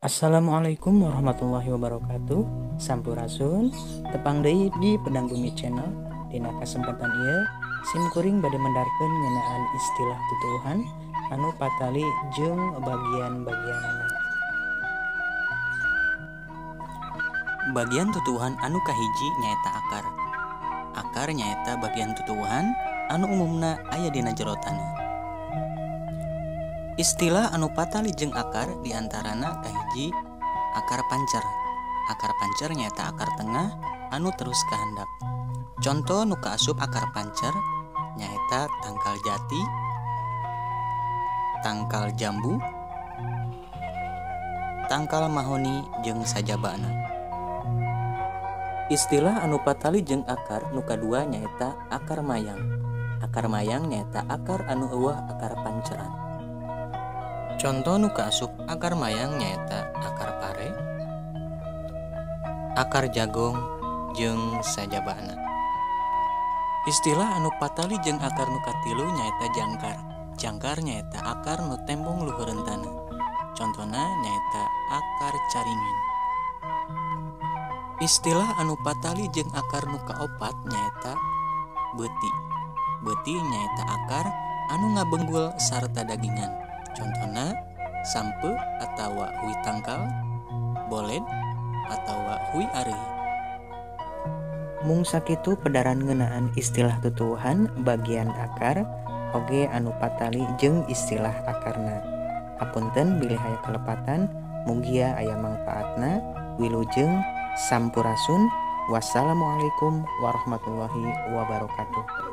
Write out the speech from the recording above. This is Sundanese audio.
Assalamualaikum warahmatullahi wabarakatuh. Sampurasun, tepang deui di Pedang Bumi Channel. Dina kasempatan ieu sim kuring bade mendarkeun ngeunaan istilah tutuwuhan anu patali jeung bagian-bagianana. Bagian tutuwuhan anu kahiji nyaeta akar. Akar nyaeta bagian tutuwuhan anu umumna aya dina jero taneuh. Istilah anu patali jeung akar diantarana kahiji akar pancer. Akar pancer nyaeta akar tengah anu terus ka handap. Conto nu kaasup akar pancer nyaeta tangkal jati, tangkal jambu, tangkal mahoni jeung sajabana. Istilah anu patali jeung akar nu kadua nyaeta akar mayang. Akar mayang nyaeta akar anu eueuh akar panceran. Conto nu kaasup akar mayang nyaeta akar pare, akar jagong jeung sajabana. Istilah anu patali jeung akar nu katilu nyaeta jangkar. Jangkar nyaeta akar nu tembong luhureun taneuh. Contona nyaeta akar caringin. Istilah anu patali jeung akar nu kaopat nyaeta beuti. Beuti nyaeta akar anu ngabenggul sarta dagingan. Contona sampeu atawa hui tangkal, boled atawa hui areuy. Mung sakitu pedaran ngeunaan istilah tutuwuhan bagian akar oge anu patali jeung istilah akarna. Hapunten bilih aya kalepatan, mugia aya mangpaatna. Wilujeng sampurasun. Wassalamualaikum warahmatullahi wabarakatuh.